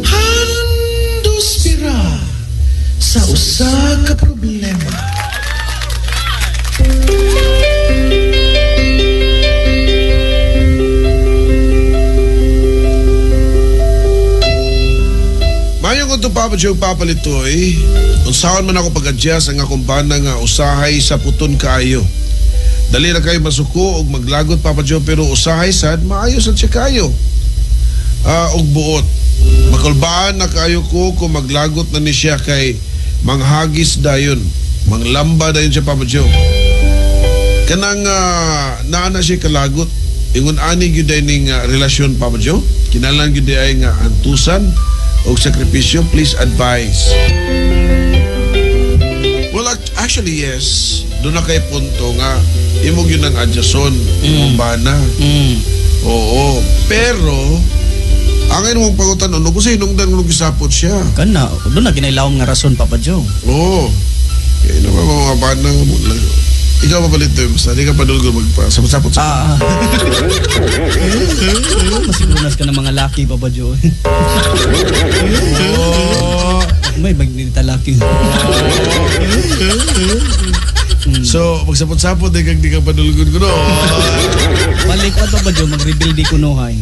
Handos pira sa usa ka problema. Mayong kung Papa Joe Papalitoy, unsaon man ako pag-adjust ang akong bana nga usahay sa puton kaayo. Dali ra kayo masuko og maglagot, Papa Joe, pero usahay sad maayo sad siya kayo. Og buot. Makulbaan na kayo ko kung maglagot na ni siya kay manghagis dayon. Manglamba dayon siya, Papa Joe. Kanang naa na siya kalagot. Ingon ani gyud ay ning relasyon, Papa Joe. Kinahanglan gyud ay nga antusan og sakripisyo. Please advise. Well, actually yes. Doon na kay punto nga imo gyud ang adjason, imong bana. Oo. Pero ang imong pangutan ano kung sa hinungdan nga gisapot siya. Kana, doon na ginailawom nga rason, Papa Joe. Oo. Kaya naman mga bana nga mo lang. Ikaw pa palit basta di ka padulgo magpasapot-sapot sa. Masigunas ka ng mga laki, Papa Joe. Oo. May magnita laki. So, magsapot-sapot di kang di ka padulgon ko no. Balik ko Papa Joe, mag-rebuild di ko nuhay.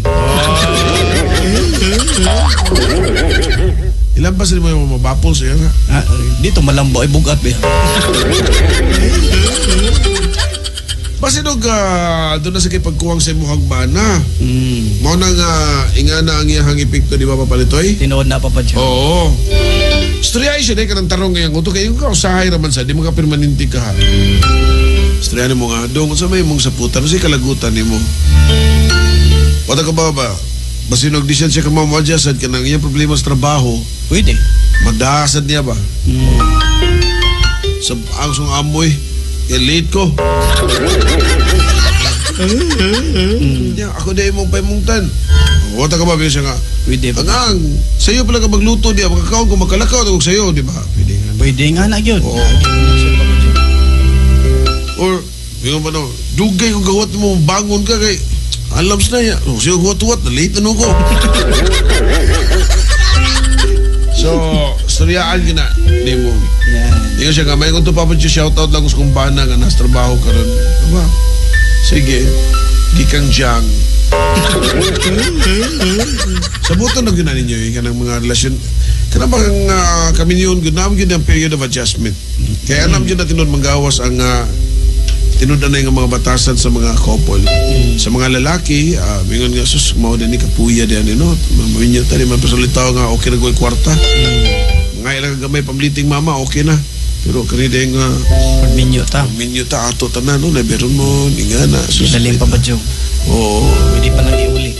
Ilan ba sila mo yung mabapol sa iyo nga? Dito malambo ay bugat ba? Basta dog, doon na sa kay pagkuwang sa imuhang bana. Mao na nga, ingana ang iyang epekto, di ba, Papalitoy? Tinuod na, Papa Joe. Oo. Istorya siya, di ka ng tarong ngayon. Uto kayo ka, usahay raman sa, di mo ka permanente ka. Istorya mo nga, dong, sa may mong saputan, sa kalagutan ni mo. Wala ka ba ba? Basta nag-decide siya ka mamadyasan ka ng iyang problema sa trabaho. Pwede. Madasad niya ba? Sa ang song amoy, kaya late ko. Ya, ako di mong paimungtan. Wala ka ba, siya nga. Pwede. Ang ang, sa'yo pala ka magluto diya, makakaon ko, makalakaw ako sa'yo, di ba? Pwede nga. Pwede nga na yun. Oo. Or, yung ba no, dugay kung gawat mo, bangon ka kay, alams na ya. Oh, siya guwat-guwat, na late na ko. So, storyaan ka na, ni mo. Yan. Hindi ko siya nga, may kung ito Papa Joe, shoutout lang ko sa kumbana nga nasa trabaho karon. Diba? Sige, gikang jang. Sabutan na gyud na ninyo, eh, kanang mga relasyon. Kanang bang kami niyon, gyud naman gyud ang period of adjustment. Kaya alam gyud na tinuod manggawas ang tinuod na yung mga batasan sa mga couple. Sa mga lalaki, mingon nga, sus, mao din ni kapuya diyan, no? Maminyo ta, di man pasalitaw nga, okay na ko kwarta. Mga ilang gamay pamliting mama, okay na. Pero kanina yung Pagminyo ta. minyo ta, ato tanan, no? Naberon mo, nga na. Sus, Dalim pa ba, Joe? Oo. Pwede pa lang iuli.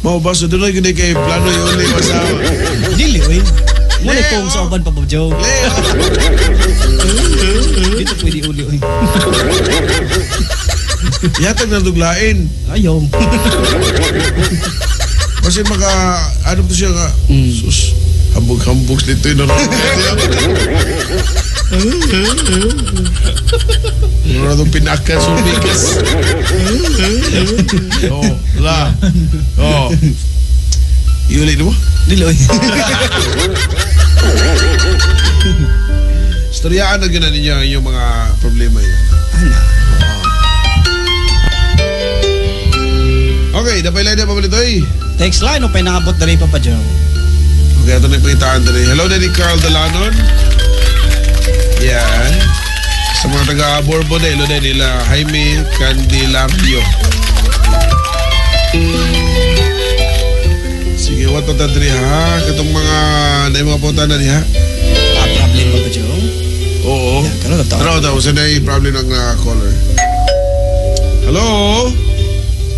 Mao ba, so doon na yun kay plano iuli ko asawa. Dili, oy. Muna Leo! kung sa uban pa ba, Joe? Leo! Dito pwede uli, oy. Yatag na duglain. Ayaw. Kasi maka, ano to siya nga, sus, hambog-hambog dito yun. Ano itong pinakan sulbikas. Oh, la. Oh. Iuli mo? Dili, oy. Istoryaan na gina ninyo ang inyong mga problema yun. Ana. Okay, dapat lang na pamalitoy. Text line o pinangabot na rin, Papa Joe. Okay, ito na yung pangitaan dali. Hello, Daddy Carl Dalanon. Yan. Sa mga taga-Borbo na, hello din nila Jaime Candelario. Sige, what pa tadri ha? Katong mga, na yung mga punta na diha. Problem, Papa Joe? Oo. Yeah, karon na to. Tara, daw, sa na yung problem ng caller. Hello?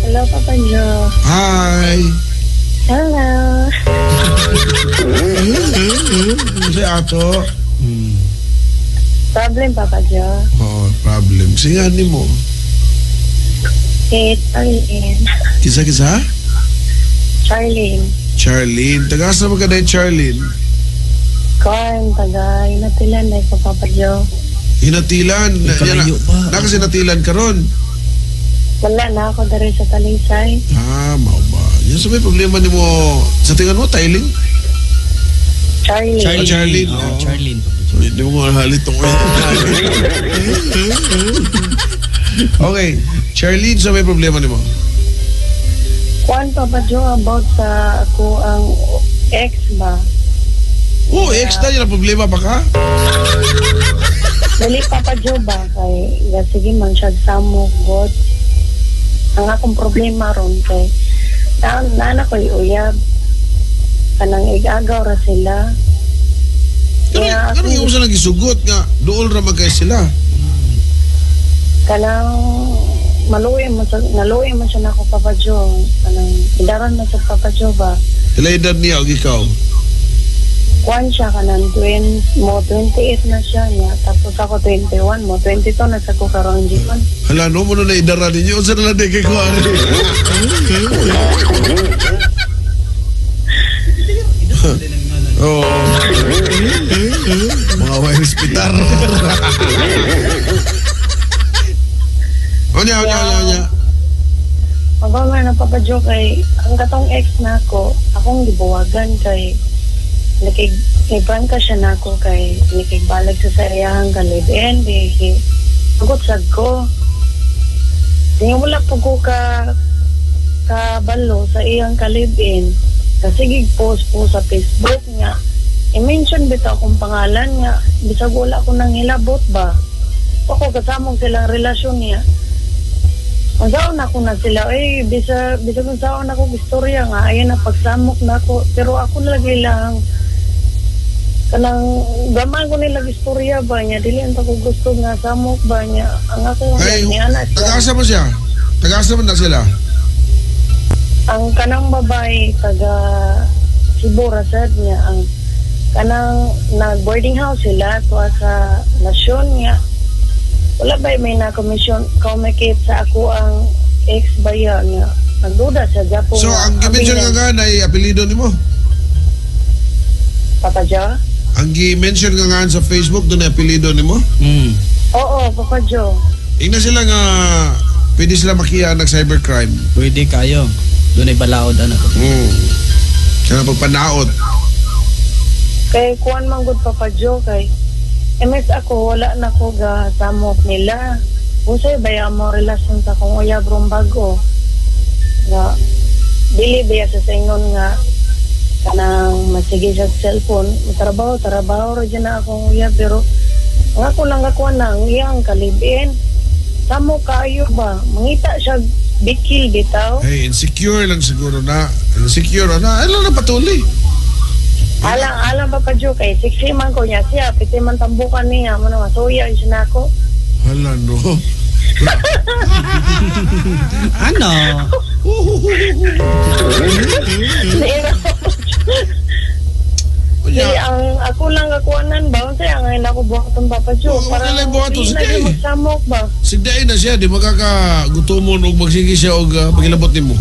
Hello, Papa Joe. Hi! Hello. Kasi ato. Problem, Papa Joe. Oh, problem. Sige, ano mo? Kate, Charlene. Kisa-kisa? Charlene. Charlene. Tagasa mo ka na Charlene? Corn, taga Inatilan, like ko, Papa Joe. Hinatilan. Uy, kalayo pa. Na kasi natilan karon. Wala na ako diri sa Talisay. Ah, mao ba. Yan sa may problema nimo sa tingnan mo, Tylin? Charlie. Charlene. Ah, Charlene, Oo, oo. Charlene. Sorry, di mo nga halitong. Okay, Charlene, sa may problema nimo? Kuan, Papa Joe, about sa ako ang ex ba? Oh, ex na yun ang problema pa ka? Dali, Papa Joe ba? Kay, sige man siya samok, God. Ang akong problema ron kay, nana ko'y uyab. Kanang igagaw ra sila. Pero Kaya ano yung usa nagisugot nga, duol ra man kay sila. Kanang maluoy mo sa naluoy man siya nako, Papa Joe. Kanang idaron man sa Papa Joe ba? Ila edad niya og ikaw? Kuan siya kanang 20, mo 28 na siya niya. Tapos ako 21, mo 22 na sa ko karon June. Hala no mo na idara ninyo unsa na lang di kay kuan. Oo. Mga way respitar. Onya, onya, onya, onya. Pagka na, Papa Joe, kay ang katong ex na ako, akong gibuwagan kay nakig ka siya nako kay nakigbalag sa iyahang ka-live-in di sagot sad ko. Di nga wala po ko ka kabalo sa iyang ka-live-in kasi gig-post po sa Facebook nga i-mention bitaw akong pangalan nga bisag wala ko nang hilabot ba. Ako kasamong silang relasyon niya. Ang saon ako na sila, eh, bisa, bisa kung saon ako istorya nga, ayun na pagsamok na ako. Pero ako na lagi lang, kanang gaman ko nila istorya ba niya, dili ang ko gusto nga samok ba niya. Ang ako Ay, niya na siya. tagasa mo siya? Tagasa mo na sila? Ang kanang babae, taga Cebu, rasad niya, ang kanang nag-boarding house sila, tuwa sa nasyon niya. Wala ba may na-commission, communicate sa ako ang ex ba yan niya. Nagduda siya, Japon. So, ang gi-mention nga ay apelyido nimo? Papa Joe? Ang gi-mention nga sa Facebook, doon ay apelyido nimo? Mm. Oo, Papa Joe. Ingna sila nga, pwede sila makiya ng cybercrime. Pwede kayo. Doon ay balaod ano. Kaya pagpanaot. Kay kuan man gud, Papa Joe, kay MS ako wala na ko ga samok nila. Unsay ba mo relasyon sa akong uyab rong bago? Nga dili ba sa ingon nga kanang masige siya sa cellphone, trabaho trabaho ra dyan na akong uyab pero ang ako lang gakuan na ang iyang kalibin. Samo kaayo ba? Mangita siya bikil bitaw. Hey, insecure lang siguro na. Insecure na. Ano na patuloy? Alang alang Papa Joe kay sexy man ko niya siya, piti man tambukan niya mo na masuya siya nako. Hala no. Ano? Unya, Di, ang ako lang kakuanan ba unsa ang ngayon ako buhaton, Papa Joe? Oo, wala lang buhaton, di na sige. siya magsamok ba? Sigdain na siya, di makakagutomon og magsige siya og pagilabot nimo.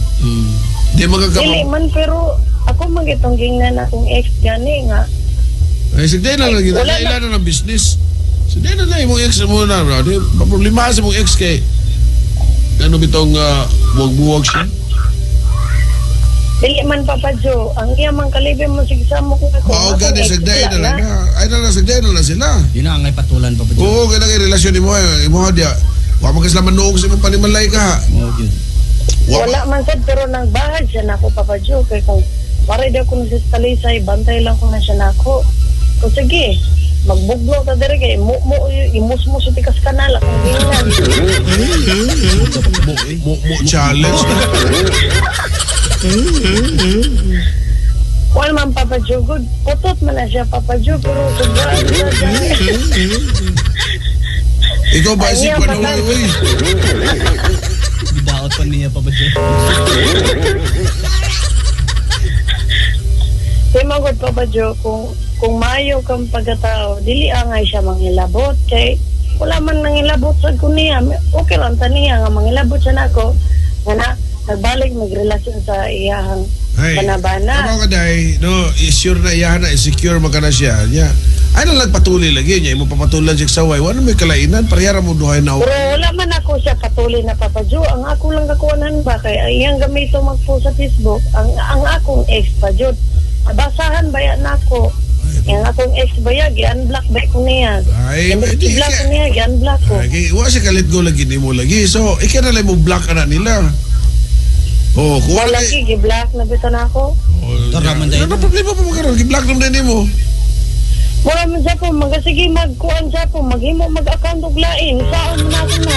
Di makaka Dili man pero ako man gitong gingnan akong ex gani nga. Ay, sigdain na lang Wala na. Na ng business. Sigdain na lang imong ex mo na. Bro. Di problema sa imong ex kay ano bitong buwag-buwag siya. Dili man, Papa Joe, ang iya man kalibe mo sige samok ako. Mao Akong gani ex, sigdain na wala lang na. Ay na lang sigdain na lang sila. Yun na ang ay patulan, Papa Joe. Oo, kaya kay relasyon nimo eh, imo diya. Wa man ka sila manuog sa imong panimalay ka. Oo, yun. Wa Wala man sad pero nang bahag siya nako, Papa Joe, kay kung pare di ako nasa Talisay, bantay lang ko na siya nako. Kung sige, magbugno ta diri kay mo mo imusmo sa tikas kanal akong gingnan. mo mo challenge. Wala man, Papa Joe, good. Putot man na siya, Papa Joe, pero sobra siya. Ikaw ba Ay, si iya, Panoy patay. oy? Gidaot pa niya, Papa Joe. Kaya magod, Papa Joe, kung maayo kang pagkatao, dili angay siya manghilabot. Kay wala man nangilabot sa ko niya. Okay lang ta niya nga mangilabot siya nako. Nga na, Nagbalik magrelasyon sa iyahang Ay, banabana. Tama ka day, no, sure na iyahan na, insecure man ka na siya. Nya. Ay na lang patuloy lagi niya, imo papatulan siya sa saway. Wala may kalainan, parehara mo duhay na. Pero wala man ako siya patuloy na Papa Joe. Ang ako lang kakuanan ba kay ang iyang gamito mag-post sa Facebook, ang akong ex pa jud. Basahan ba yan ako? Ang akong ex ba ya, gi-unblock ba ko niya? Ay, di, Gi-block ko niya, gi-unblock ko. Ay, kay wa siya kalit go lagi nimo lagi. So, ikaw na lang mo block ana nila. Oh, kuha Wala na lagi, gi-block na bitaw na ako. Oh, Tara man dahil. Ano problema pa mo karon? Gi-block naman nimo. Mura man siya po, magasige magkuan siya po, maghimo mag-account og lain. Saan man ako na?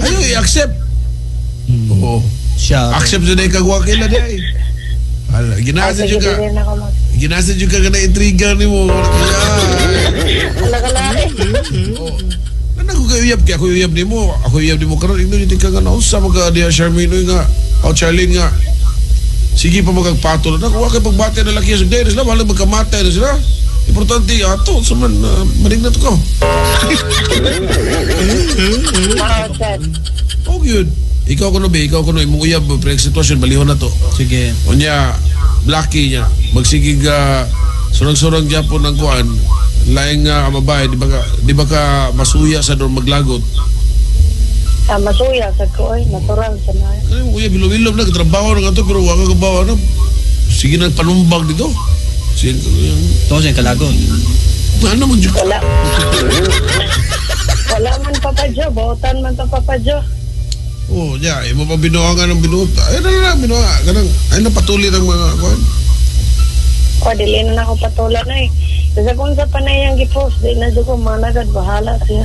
Ayo i-accept. Oo. Siya. Accept sa kag wakil na di. Ala, ginasa Ay, jud sige, ka. dili na ako mag. Ginasa jud ka na intriga nimo. Ala ka lain. Oh. Ano ko kay uyab kay ako uyab nimo. Ako uyab nimo karon ingnon jud ka nga naunsa magka diha Charmaine oy nga. O Charlene nga. Sige pa magpatol na kuha kay pagbati na laki sa dere sila wala magkamatay na sila. Importante ato sa man manig na to ko. Mao sad. Oh yun. Ikaw kuno be, ikaw kuno imong uyab pre sitwasyon balihon na to. Sige. Unya Blackie niya magsigig surang-surang gyapon ang kuan laing nga ang babae di ba ka masuya sa doon maglagot. Ah, masuya sad ko oy, natural sa na. Kaya mo kuya bilom-bilom na katrabaho na nga to pero wa ka kabawa na sige na panumbag dito. Sige, Ito siya kalagot. ano man jud ka? Wala. Wala man Papa Joe, buotan man to Papa Joe. Oh, nya, imo pa binuangan ng binuot. Ay na na binuha kanang ay na patuloy ang mga kuan. O, dili na ako patulan eh. Kasi kung sa panay ang gipost, di na jud ko managad, bahala siya.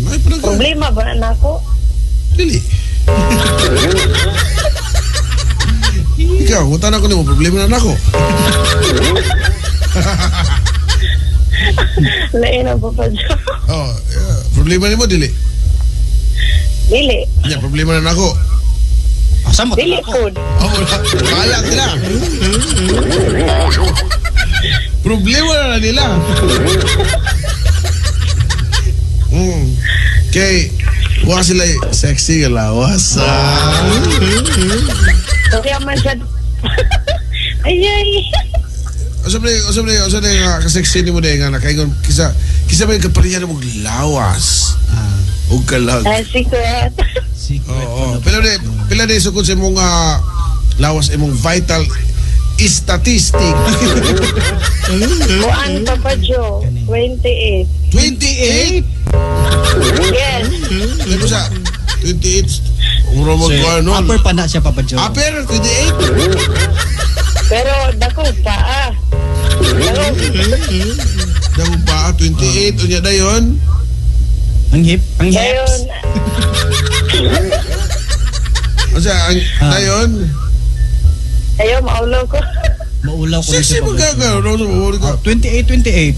Ay pa ka. Problema ba na ako? Dili. Ikaw, ngutan ako nimo problema na nako. Lain ang Papa Joe. Oh, yeah. Problema nimo dili. Dili. Nya problema na nako. Asa mo? Dili ako? food. Oh, wala. Bahala sila. Problema na nila. Kay, wa sila sexy nga lawas. Ah. Kaya man siya. Ay, ay. Usa ba nga ka-sexy nimo day nga nakaingon kisa kisa ba yung kapareha mo lawas ug kalag. Ay, secret. Secret. Oo. Pila di sukod sa imong lawas imong vital statistic. Kuan Papa Joe, 28. 28? Yes. Ano sa 28? Mura mo So, ko ano? upper pa na siya, Papa Joe. Upper 28? Pero dako pa ah. Dako. Dako pa 28 unya dayon. Ang hip, ang Dayon. hips. Unsa ang dayon? Ayaw, maulo ko. Maulaw ko na Sexy siya, mo Papa ka Joe. ka. No, sa ka. 28, 28.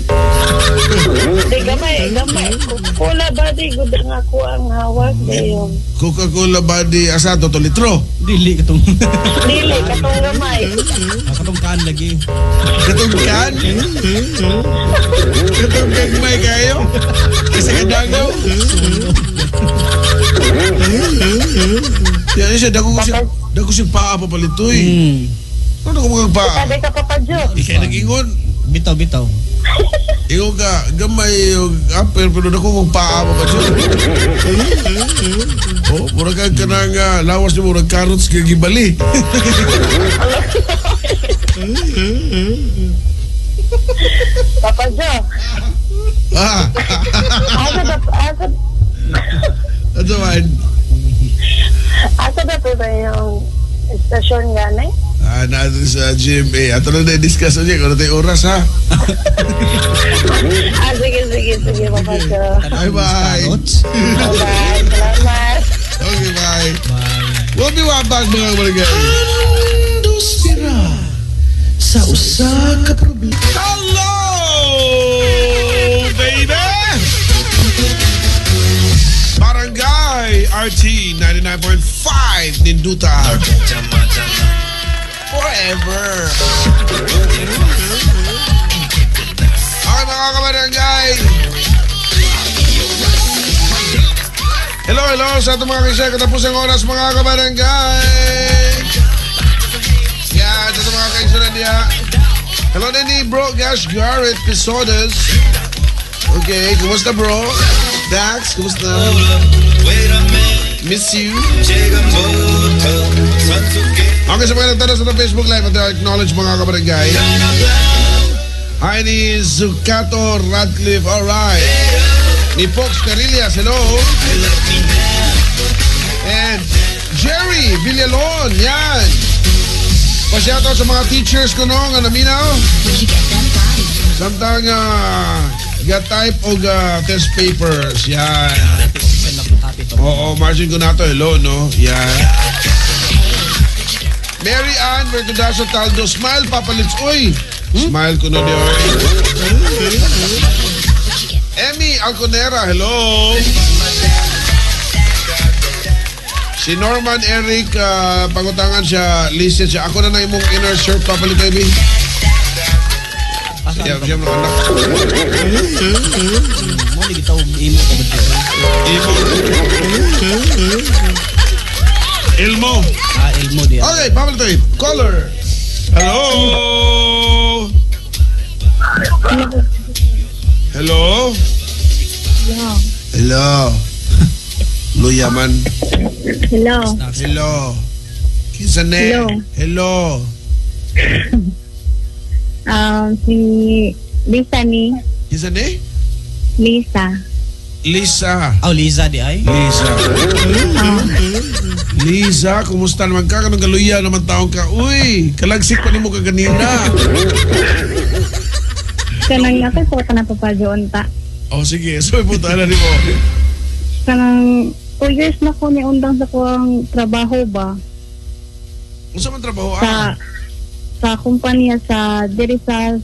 Di, gamay, gamay. Coca-Cola body, good ang ako ang hawak. Dayon. Coca-Cola body asa to to litro. Dili katong Dili, katong gamay. Ah, katong kaan lagi. Katong kan? Katong gagmay kayo? Kasi kadangaw? Yan siya, dako siya paa pa palitoy. Ano ko mga paa? Sabi ka, Papa Joe. Ikay nag-ingon. Bitaw, bitaw. Ingon ka, gamay yung upper, pero dako kong paa pa ba siya? Oh, mura ka kanang lawas ni murag carrots kay gibali. Papa Joe. Ah, Asa ano man? Asa ba po ba yung estasyon gani? Ah, natin sa GMA. Ato na na-discuss niya kung ano tayo oras ha. Ah, sige, sige, sige, Papa Joe. Bye bye. Carrots. Bye, salamat. Okay, bye. Bye. We'll be right back, mga kabarangay. Sira sa usa ka problema. Hello, baby! Barangay RT 99.5 Ninduta. Forever. Okay, mga kabarangay. Hello, hello sa atong mga kisya. Katapos ang oras, mga kabarangay. Yan, sa atong mga kaigsunan niya. Hello din ni Bro Gash Garrett Pisodes. Okay, kumusta, bro? Dax, kumusta? Miss you. Okay, sa mga nagtanaw sa atong Facebook Live at acknowledge, mga kabarangay. Hi ni Zucato Radcliffe, alright. Ni Fox Carillas, hello. And Jerry Villalon, yan. Pa-shoutout sa mga teachers ko no, nga naminaw. Samtang ga-type og test papers, yan. Oo, Margin ko na to, hello, no? Yan. Mary Ann Vertudaso Taldo, smile, Papalits. Uy! Smile ko na di, oy. Emmy Alconera, hello. Si Norman Eric, pangutangan siya, listen siya. Ako na na imong inner shirt, Papalit, baby. Siya, siya mga anak. Mo ni gitawag imo, Papa Joe. Imo. Ilmo. Ah, Elmo di. Okay, Papalit. Caller. Hello. Hello. Hello. Luya man. Hello. Hello. Kinsa ne? Hello. Hello. Si Lisa ni. Kinsa ne? Lisa. Lisa. Oh, Liza di ay. Lisa. Lisa, kumusta naman ka? Kanong galuya naman taong ka? Uy, kalagsik pa nimo kaganina. Kanang ako po ka na Papa Joe unta. Oh, sige. So, ipunta na nimo. Kanang 2 years na ko ni undang sa kuang trabaho ba? Unsa man trabaho Sa ah? sa kumpanya sa diri sa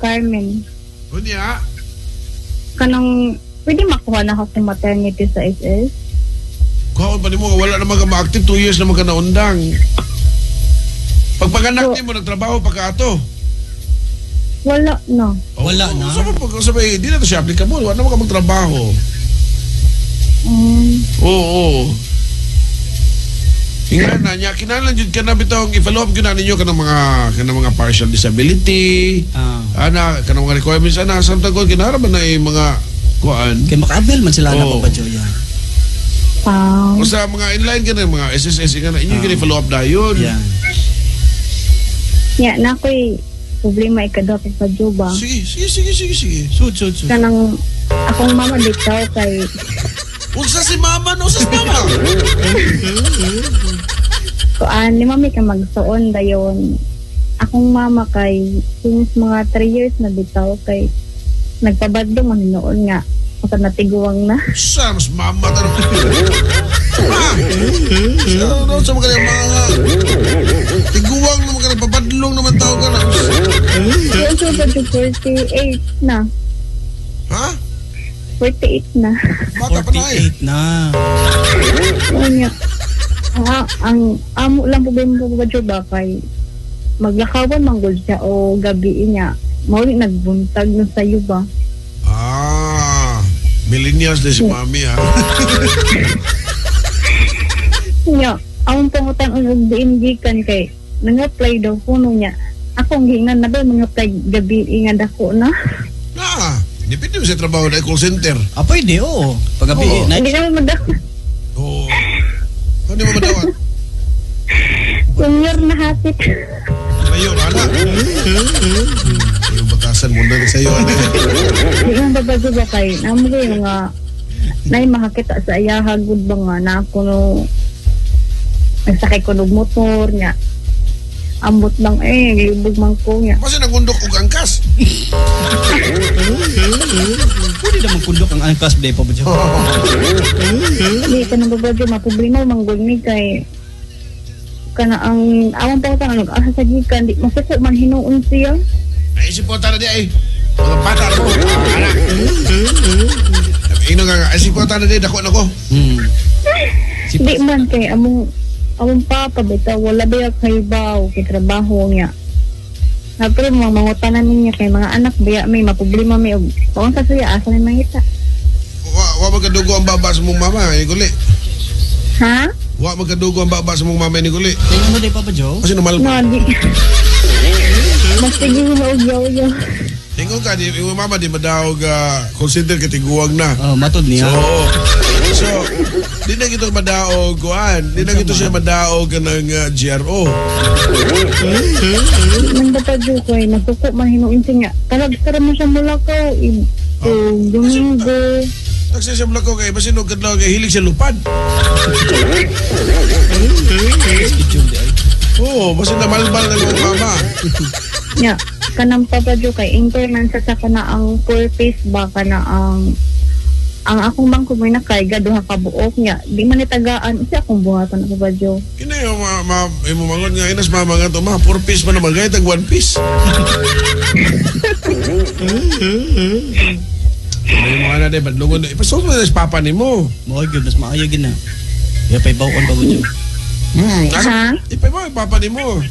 Carmen. Unya. Kanang pwede makuha na ako kung maternity sa SS. Kuhaon pa nimo wala naman ka ma-active 2 years naman ka naundang. Pagpaganak So- nimo nagtrabaho pa ka ato. Wala na. Oh, Wala na. Sa pag sa di na to siya applicable, wala naman ka magtrabaho. Oo. Oo. Ingan na niya, kinahanglan jud ka na bitaw i-follow up gyud na ninyo kanang mga partial disability. Ah. Ana kanang mga requirements ana samtang kon kinahanglan ba na yung mga kuan. Kay maka-avail man sila na Oo. Papa Joe yan. Ah, O sa mga inline kanang mga SSS nga na inyo oh. Follow up dayon. Yan. yeah, na ako'y problema ikaduha Papa Joe ba? Sige, sige, sige, sige, sige. Sud, sud, sud. Kanang akong mama bitaw kay Unsa si mama no? Unsa si mama? Kuan, ni mami ka magsuon dayon. Akong mama kay since mga 3 years na bitaw kay nagpabadlo man noon nga sa natiguang na. Sa mas mama tanong. Ma! Sa ano sa mga mga tiguang naman ka nagpabadlong naman tao ka na. Yun so pa 48 na. Ha? 48 na. Bata pa na eh. 48 na. Ano ah, ang amo lang problema po ba ba kay maglakawan manggol siya o gabi niya. Mao ni nagbuntag na sayo ba? Ah, millennials din si mami ha. Nya, ang pangutan og diin gikan kay nang-apply daw kuno niya. Akong giingan na ba mga apply gabi nga dako na. Na, depende mo sa trabaho na call center. Ah, pwede, oo. Paggabi, Oo. night Hindi naman madako. Oo. Ano mo madawat? Senior na hapit. Layo, ana. Yung batasan mo na sa'yo. Ano? Di man babago ba kay namo ko yung mga nay makakita sa iyaha gud ba nga na ako no nagsakay ko og motor niya. Ambot lang eh, libog man ko niya. Kasi nagundok og angkas. Pwede na magkundok ang angkas day, Papa Joe. Di ka nang babago maproblema manggol ni kay kana ang awang pa ka nag asa sa gikan di masuko man hinuon siya. Ay, si Pota na di ay. Mga bata na mo. Ana. Ino nga nga, ay si Pota na di, dako na ko. Hmm. Di man kay among among papa bitaw wala ba kay baw kay trabaho niya. Na pero mga mangutanan niya kay mga anak biya may maproblema may og kung sa siya asa may mangita. Wa, wa magkadugo ang baba sa mong mama, ay guli. Ha? Wa magkadugo ang baba sa mong mama ni Guli. Tingnan mo di Papa Joe. Kasi No, namalba. di. Mas sige na og yaw-yaw. Tingon ka, di, imong mama di madaog consider ka tiguang na. Oh, matod niya. So, di na gito madaog kuan, di na gito siya madaog kanang GRO. Nang Papa Joe kay nasuko man hinuon siya nga. Talag tara mo siya mulakaw. Ito, Domingo. Taksi siya mulakaw kay basin og kadlaw kay hilig siya lupad. Schedule di ay. Oo, basin na malbal na mong mama. Nya, kanang Papa Joe kay inter man sa kana ang full face ba kana ang akong bangko mo nakaiga duha ka buok niya. Di man nitagaan usa akong buhaton na Papa Joe. Kini yung ma, imo mangon nga inas mama nga to ma, four piece pa naman gayud tag one piece. May mga na day badlongon na ipasok mo na sa papa nimo. Mao gyud mas maayo gyud na. Ya pay bawon Papa Joe. Asa? Ha? Ipay mo papa nimo.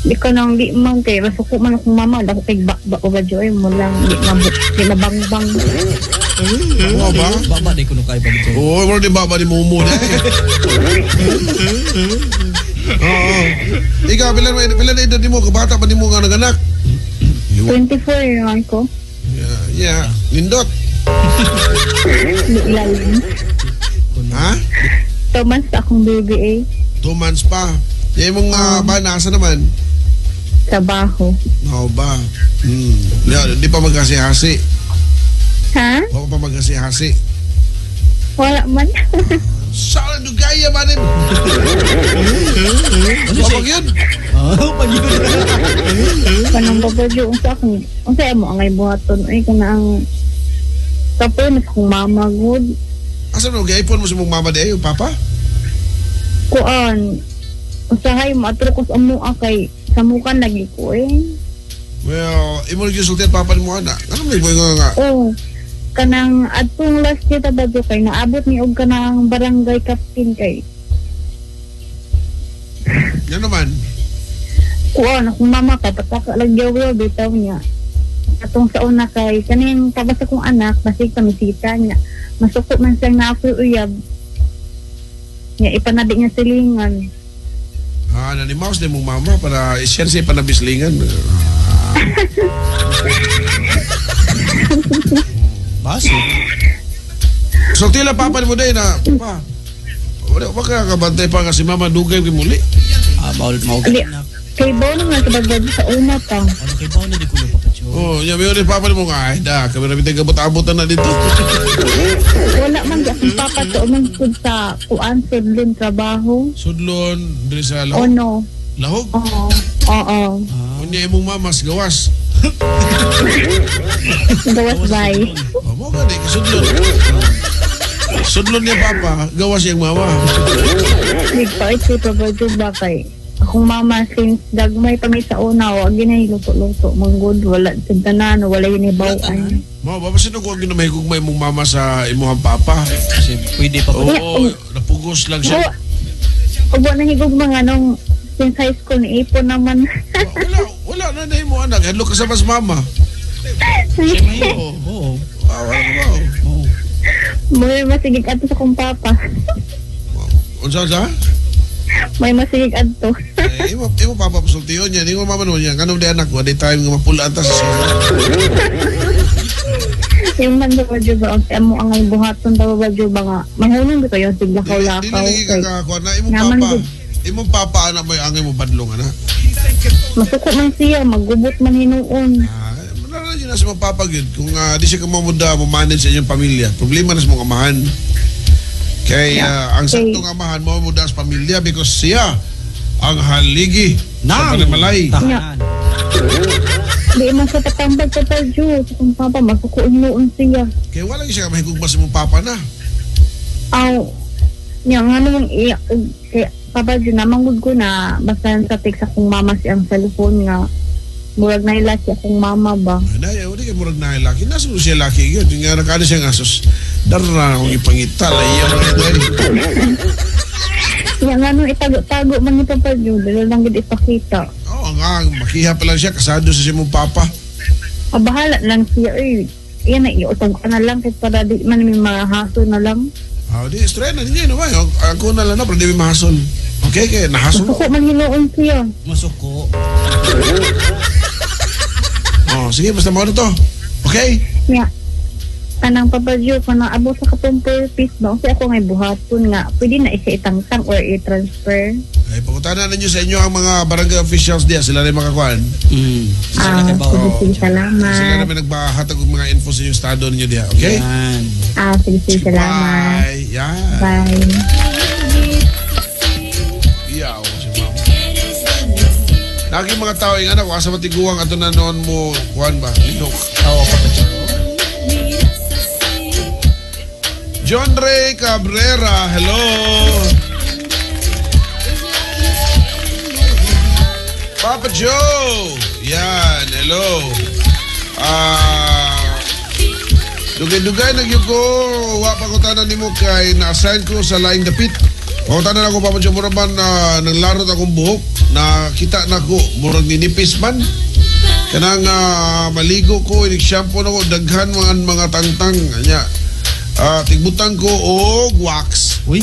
Di ko nang di man kay masuko man akong mama dako kay bakba Papa Joe ay mo lang di na di na bangbang. Oo ba? Baba di kuno kay Papa Joe. Oo, wala di baba ni Momo na. Oo. Ikaw, pila na edad nimo? Kabata pa nimo nga naganak? 24 naman ko. Yeah. Nindot. Di ilalim. Ha? 2 months akong baby eh. 2 months pa. Yung mong ba, nasa naman? Trabaho. Oo ba? Di pa magkasi-hasi. Ha? Wala pa magkasi-hasi. Wala man. Saan dugaya ba rin? Wala yun? Oh, pag yun. Kanang Papa Joe, unsa akong unsa mo angay buhaton ay kana ang kapoy mas akong mama good. Asa mo gi-iPhone mo sa mong mama di ay, yung papa? Kuan usahay mo atro ko sa amoa kay samukan lagi ko eh. Well, imo gyud sulti at papa nimo ana. Ano may boy nga? Oh, kanang atong last year ta Joe kay naabot ni og kanang barangay captain kay Yan naman. Kuan akong mama kay pataka lang yaw bitaw niya. Atong sa una kay kaning tapos akong anak basig pamisita niya. Masuko man siya nga ako'y uyab. Niya ipanabi niya silingan. Ah, nanimaos ni mong mama para i-share siya panabislingan. Baso. So tila papa nimo day na pa. Wala wa ka kabantay pa kasi mama dugay gyud muli. Ah, mao mao Ali. na. Kay Bo naman sa Bagdad sa una pa. Ano kay bawon na di kuno Papa Joe. Oh, nya mayo ni papa nimo nga ay da kami ra bitay gabot-abotan na dito. Wala man di akong papa to man sud sa kuan sudlon trabaho. Sudlon diri sa O lahog. no. Lahog. Oo. Oo. Unya imong mama sa gawas. Gawas bay. Oh, mo gani ka sudlon. Sudlon niya papa, gawas iyang mama. Nagpait si Papa Joe ba kay akong mama since dagmay pa mi sa una wa ginay luto-luto manggod wala sa tanan wala yun ibawan. Mao ba sino ko ang ginamahigugmay mong mama sa imong papa? Kasi pwede pa Oo, napugos lang siya. Ubo na higog mga nung since high school ni ipon naman. Wala na na mo anak. Hello ka sa mas mama. Oo. Oo. Ah, wala ka ba? Oo. May masigig adto sa kong papa. Unsa unsa? May masigig adto. Eh, imo papa pasultiyon niya. Imo mama noon niya. Kanong di anak ko, di time nga mapulaan ta sa siya. Yung man sa Joe ba ang mo ang buhaton ta ba Joe ba nga mahulong ba kayo sig Dili lakaw-lakaw lagi kay kakakuha na imong Naman papa. gud. Imong papa anak mo yung angay mo badlong ana. Masuko man siya magubot man hinuon. Ah, wala na yun na sa mga papa gyud. Kung di siya kamamuda mo manage sa inyong pamilya. Problema na sa mga amahan. Kay ang saktong amahan mo muda sa pamilya because siya ang haligi sa Nang panimalay. tahanan. Di man sa patambag sa Joe sa kong papa masuko hinuon siya. Kaya wala siya mahigugma sa mong papa na. Aw, niya nga nung iya, kay Papa Joe namanggod ko na basta sa text akong mama siyang cellphone nga murag na si akong mama ba. Ay, wala kay murag na laki. Nasa mo siya laki yun. Yung nga nakala siya nga sus. Dara akong ipangita. Layo na ito. Niya nga nung itago-tago man ni Papa Joe, dalo lang gid ipakita. Oo, nga. Makiha pa lang siya. Kasado sa siya mong papa. Ah, bahala lang siya eh. Iyan na iutog ka na lang kay para di man may mga haso na lang. Ah, di istorya na ninyo no ba? Ako na lang na pero di mi mahasol. Okay, kay nahasol. Masuko man hinuon siya. Masuko. Oh, sige basta mao na to. Okay? Nga, kanang Papa Joe, kanang abot sa katong 4 piece ba? Kasi ako ngay buhaton nga, pwede na isa itangtang or i-transfer. Ay, pangutana ninyo sa inyo ang mga barangay officials diya, sila rin makakuan. Sila Ah, kay Bao. sige, sige, Sila salamat. namin nagbahatag og mga info sa inyong estado ninyo diya, okay? Yan. Ah, sige, sige, salamat. Bye. Yan. Bye. Iyaw si ma'am. Naging mga tao yung anak, asa matiguang ato na noon mo, kuan ba? Lihok. Oo, Papa Joe. John Ray Cabrera, hello. Papa Joe! Yan, hello. Ah, dugay-dugay nagyud ko, wa pa ko tanan nimo kay na-assign ko sa laing dapit. Pangutana nako, Papa Joe, mura man na nanglarot akong buhok, nakita na ko, murag ninipis man. Kanang maligo ko, inig shampoo na ko, daghan mga tangtang. Anya. Tigbutang ko og wax. Uy.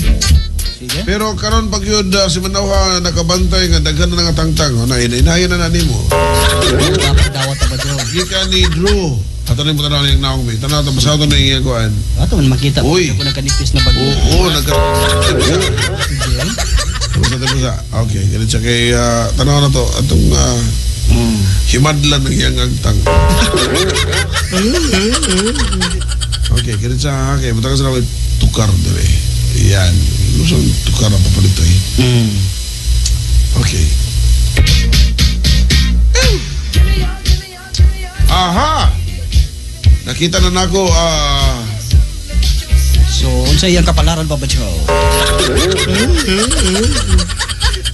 Sige. Pero karon pag yun si Manawha nakabantay nga daghan na nga tangtang, oh, na inayan na na nimo. Dapat dawat Papa Joe. Gikan ni Drew. Ato na mo tanaw niyang naong mi. Tanaw ta basta na iyang kuan. Ato man makita Uy. ko nagkanipis na bago. Oo, nagka. Sige. Basta basta. Okay, ganit siya kay tanaw na to atong himadlan ng iyang agtang. Okay, ganit siya. Okay, butang sa naway tukar dire. Yan. Lusong tukar ang papalito eh. Okay. Aha! Nakita na nako So, unsa iyang kapalaran, Papa Joe?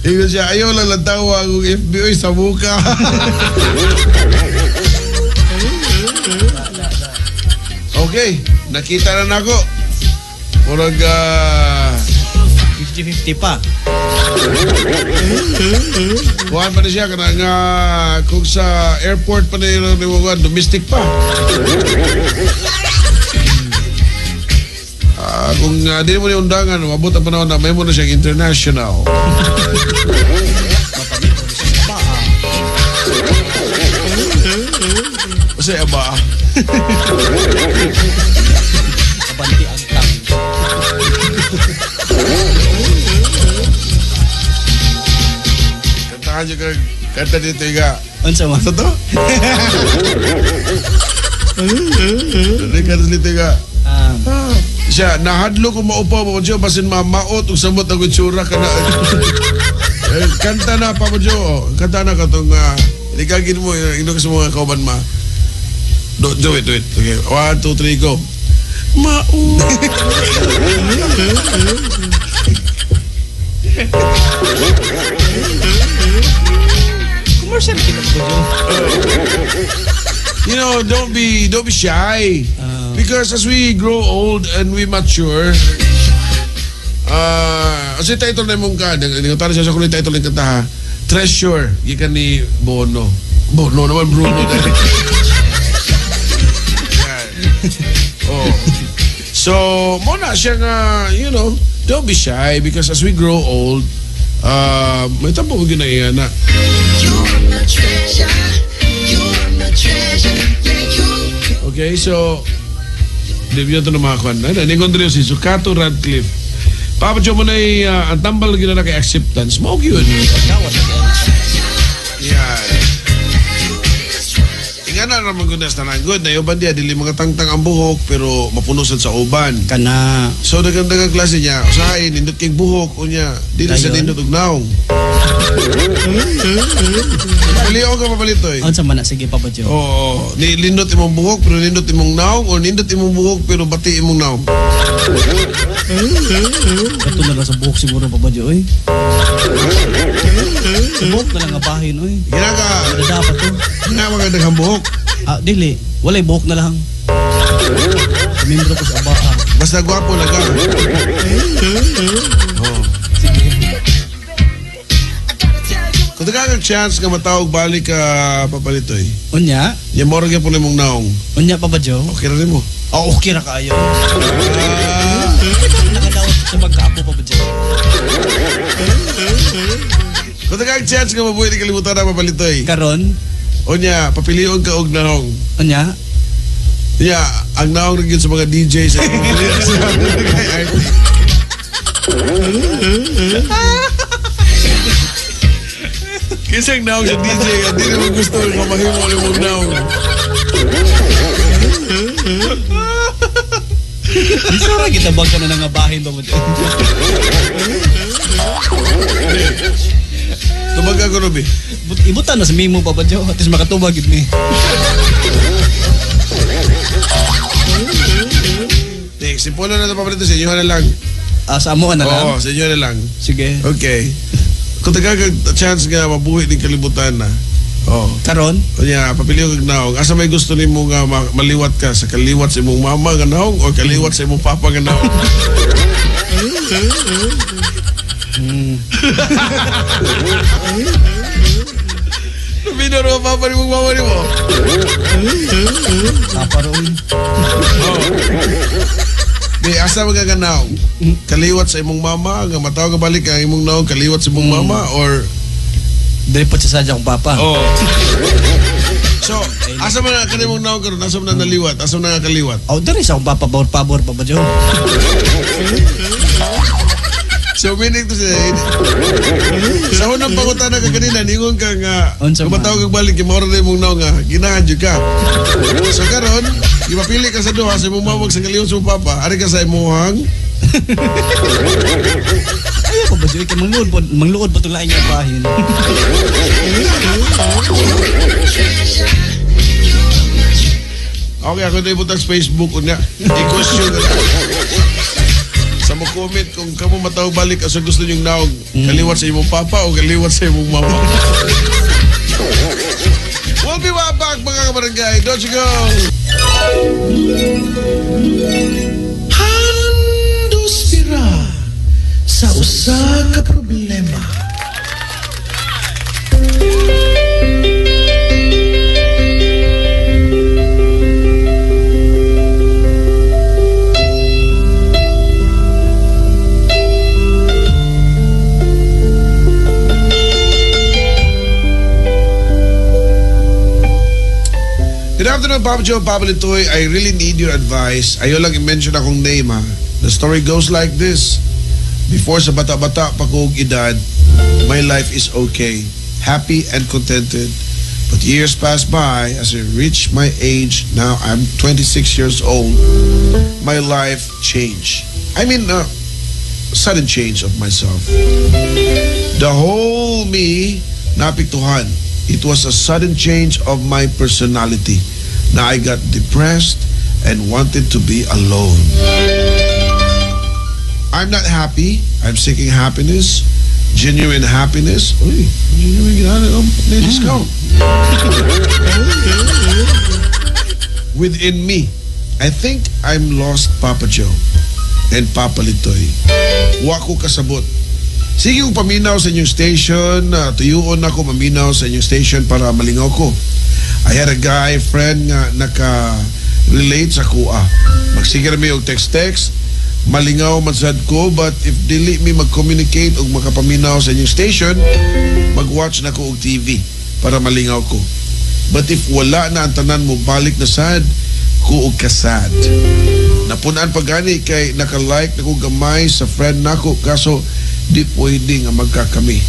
Ingon siya, ayaw lang lang tawa kung FBI sa muka. Okay, nakita na nako. Murag 50-50 pa. Kuhan pa na siya kanang kung sa airport pa na yun ang domestic pa. Kung di mo ni undangan, mabot ang panahon na may mo na siyang international. Kasi ba? Kabanti ang tang. Kantahan niyo kag kanta dito nga. Unsa man? Sa to? Hindi ka dito nga. Siya, nahadlo ko maupaw Papa Joe, basin mamaot ug samot ang itsura ka na. Eh, kanta na, Papa Joe. Kanta na katong iligagin mo, ino ka sa mga kauban ma. Do it, do it. Okay, 1, 2, 3, go. Maot. Commercial kita, Papa Joe. You know, don't be shy. Because as we grow old and we mature, kasi title na mong ka, nangutana siya sa kulay title ng kanta ha, Treasure, gikan ni Bono. Bono naman, Bruno. Yan. Oh. So, mo na siya nga, you know, don't be shy because as we grow old, may tampo mo ginaiya na. Okay, so, di ba ito na mga kwan? Ningon rin si Sukato Radcliffe. Papa Joe mo na ang tambal gina na kay acceptance. Mao gyud. Yan. Ingana ra man gud na sa tanan good na uban diya dili mga tangtang ang buhok pero mapuno sad sa uban. Kana. So daghang-daghang klase niya, usahay nindot kay buhok unya dili sa nindot og naong. Paliw ka papalitoy. Unsa man na sige Papa Joe. Oo, ni lindot imong buhok pero nindot imong naong o nindot imong buhok pero bati imong naong. Kato na lang sa buhok siguro Papa Joe oy. Sa buhok na lang nga bahin oy. Ginaga, Dapat to. ginawa ka daghang buhok. Ah, dili. Walay buhok na lang. Membro ko sa abaa. Basta gwapo lang ka. Oh. Kung taga kang chance nga matawag balik ka papalitoy. Unya? Ya moro gyapon imong naong. Unya Papa Joe? Okay ra nimo. Oh, okay ra kaayo. Sa magkaapo pa ba dyan? Kung tagang chance nga mabuhi ni kalibutan na mapalitoy. Karon, Unya, papilion ka og naong. unya, Unya, ang naong rin yun sa mga DJ sa Kisang naong sa DJ, hindi naman gusto nga mahimo ni mong naong. Sara kita bang ka na nangabahin ba mo dyan? Tumaga ko, Ruby. Ibutan na sa mimo pa ba dyan? At least makatubag yun mi. Di, simpulan na ito papalito sa inyo na lang. Ah, sa amo ka na lang? Oo, sa inyo na lang. Sige. Okay. Kung taga chance nga mabuhi ng kalibutan na. Oh. Karon? Unya, papiliw kag naong. Asa may gusto nimo nga maliwat ka sa kaliwat sa imong mama nga naong o kaliwat sa imong papa nga naong? Nabino ro papa ni mong mama nimo. Papa ro. Oh. Di asa man ka naong? Kaliwat sa imong mama nga matawag ka balik ang imong naong kaliwat sa imong mama or dili po siya sadya akong papa. Oh. So, asa man na kanimong naong karon? Asa man na naliwat? Asa man na kaliwat? Oh, diri sa akong papa pabor-pabor pa ba dyo? So, meaning to say, sa unang pangutana ka kanina, ningon ka nga, Unsa kung man? matawag kag balik, maura na imong naong nga, ginahan jud ka. So, karon, ipapili ka sa duha, sa imong mama sa kaliwat sa imong papa, ari ka sa imuhang, Ayaw pa ba dyo? Kay mangluod po itong laing nga bahin. Okay, ako na ibutang sa Facebook unya. I-question na lang. Sa mo comment kung kamo matawag balik asa gusto niyong naog, kaliwat sa imong papa o kaliwat sa imong mama. We'll be right back, mga kabarangay. Don't you go. Handos pira sa usa ka problema. Good afternoon, Papa Joe, Papa Litoy. I really need your advice. Ayaw lang i-mention akong name, ha. The story goes like this. Before sa bata-bata pa kong edad, my life is okay. Happy and contented. But years passed by as I reached my age. Now I'm 26 years old. My life changed. I mean, sudden change of myself. The whole me, napiktuhan. It was a sudden change of my personality. Now I got depressed and wanted to be alone. I'm not happy. I'm seeking happiness. Genuine happiness. Uy, genuine discount. Within me, I think I'm lost, Papa Joe and Papa Litoy. Wa ko kasabot. Sige kong paminaw sa inyong station, tuyuon ako maminaw sa inyong station para malingaw ko. I had a guy friend nga naka-relate sa kuha. Magsige mi og text-text, malingaw man sad ko, but if dili mi mag-communicate og makapaminaw sa inyong station, mag-watch na ko og TV para malingaw ko. But if wala na ang tanan mo, balik na sad ko og kasad. Napunaan pa gani kay naka-like na ko gamay sa friend nako kaso di pwede nga magkakami.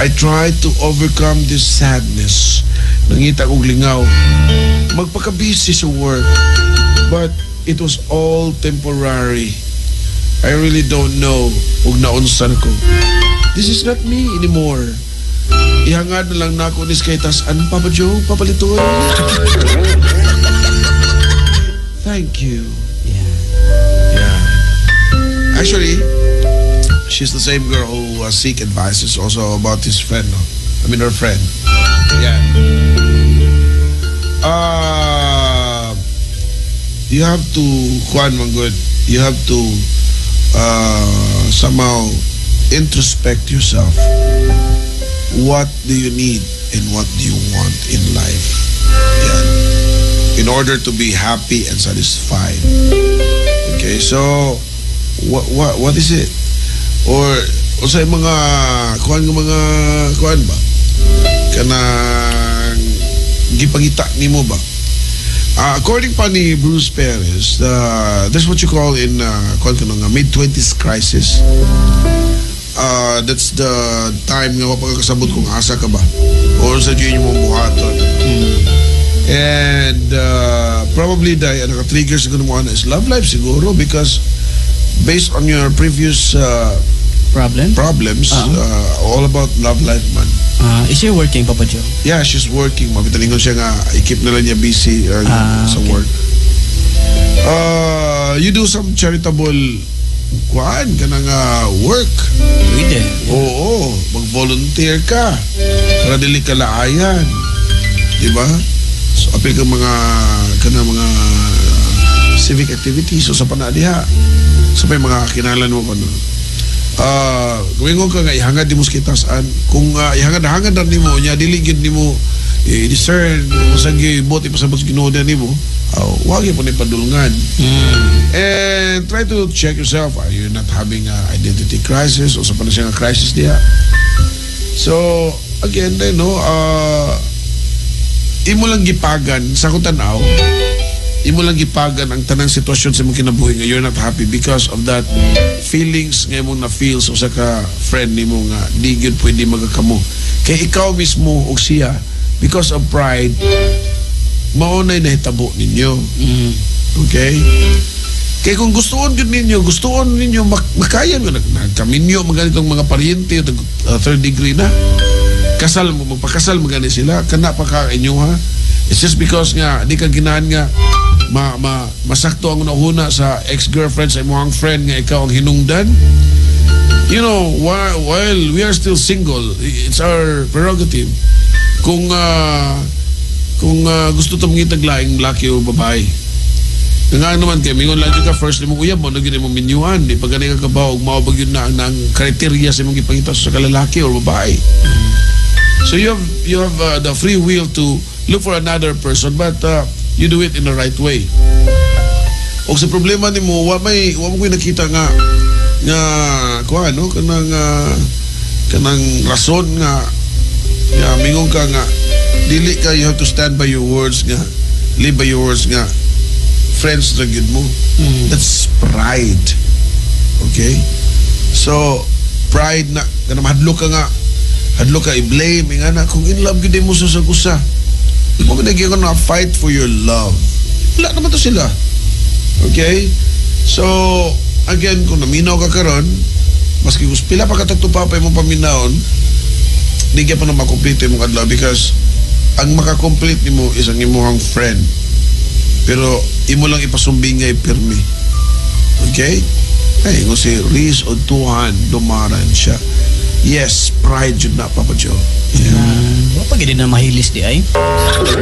I tried to overcome this sadness. Nangita kog lingaw. Magpaka-busy sa work. But it was all temporary. I really don't know ug naunsan ko. This is not me anymore. Ihangad na lang nako ni kay tas-an, Papa Joe, Papa Litoy. Thank you. Yeah. Yeah. Actually, she's the same girl who seek advices also about his friend. No? I mean, her friend. Yeah. You have to, Juan Manggod, you have to somehow introspect yourself. What do you need and what do you want in life? Yeah. In order to be happy and satisfied. Okay, so, What is it? Or unsay mga kuan nga mga kuan ba? Kanang gipangita nimo ba? According pa ni Bruce Perez, there's what you call in kuan kanang mid-20s crisis. That's the time nga wa pa ka kasabot kung asa ka ba or sa gyud imong buhaton. And probably the naka-trigger siguro mo ana is love life siguro because based on your previous Problem? Problems, all about love life man. Is she working, Papa Joe? Yeah, she's working. Mabitalingon siya nga i-keep na lang niya busy sa work. You do some charitable kuan kanang work. Pwede. Oo, mag-volunteer ka. Para dili ka laayan. Di ba? So, apil ka mga kanang mga civic activities o sa panadiha. Sa may mga kinalan mo pa no. Gumingon ka nga ihangad nimo sa kitasan. Kung ihangad-hangad na nimo nya dili gyud nimo i-discern kung sa buot ipasabot sa Ginoo nimo, wag gyud po ni padulngan. And try to check yourself. Are you not having a identity crisis o sa pa na siya nga crisis diha? So, again, you know, imo lang gipagan sa akong tanaw, imo lang gipagan ang tanang sitwasyon sa imong kinabuhi nga you're not happy because of that feelings nga imong na-feel sa usa ka friend nimo nga di gyud pwede magakamo. Kay ikaw mismo og siya, because of pride, mao na'y nahitabo ninyo. Okay? Kay kung gustoon gyud ninyo, gustoon ninyo makaya mo nagkaminyo mga ganitong mga paryente third degree na. Kasal mo, magpakasal mo gani sila, kana pa ka inyo ha. It's just because nga di ka ginahan nga ma, ma masakto ang unahuna sa ex-girlfriend sa imong friend nga ikaw ang hinungdan. While we are still single, it's our prerogative kung gusto ta mangitag laing laki o babae. Nga naman kay mingon lang jud ka first imong uyab mo na gyud imong minyuan, di pa gani ka kabaw og mao ba gyud na ang criteria sa imong gipangita sa kalalaki or babae. So you have the free will to look for another person, but you do it in the right way. Og sa problema nimo, wa mo koy nakita nga nga kuan no kanang rason nga nga mingon ka nga dili ka, you have to stand by your words nga live by your words nga friends ra gyud mo. That's pride. Okay? So pride na kanang hadlok ka nga hadlok ka i-blame nga na kung in love gyud mo sa usa. Mo gyud gyud na fight for your love. Wala naman to sila. Okay? So again, kung naminaw ka karon, maski kung pila pa katok pa imong paminawon, di ka pa na makomplete imong adlaw because ang makakomplete nimo is ang imong friend. Pero imo lang ipasumbingay pirmi. Okay? Ay, kung si Riz o Tuhan, dumaran siya. Yes, pride yun na, Papa Joe. Yeah. Wa pa gid na mahilis di ay. Ang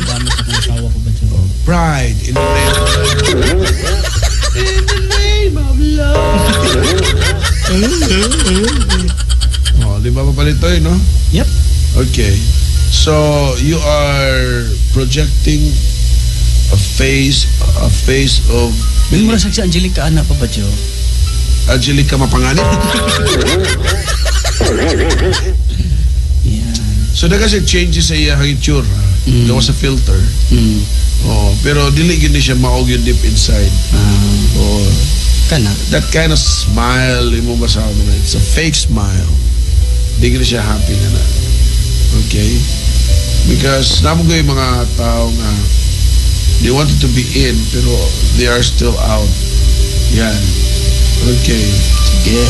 dami sa akong asawa ko ba, Joe? Pride in the name of In the name of love. Oh, di ba papalitoy, no? Yep. Okay. So, you are projecting a face of Yung mura sa si Angelica ana pa ba, Joe? Angelica Mapanganit. Yeah. So, na kasi changes sa iyang itsura. Gawa sa filter. Oh, pero dili gyud ni siya mao gyud deep inside. Oh, Kana. That kind of smile imo ba sa na it's a fake smile. Di gyud siya happy na na. Okay? Because namo yung mga tao nga they wanted to be in pero they are still out. Yan. Okay. Sige.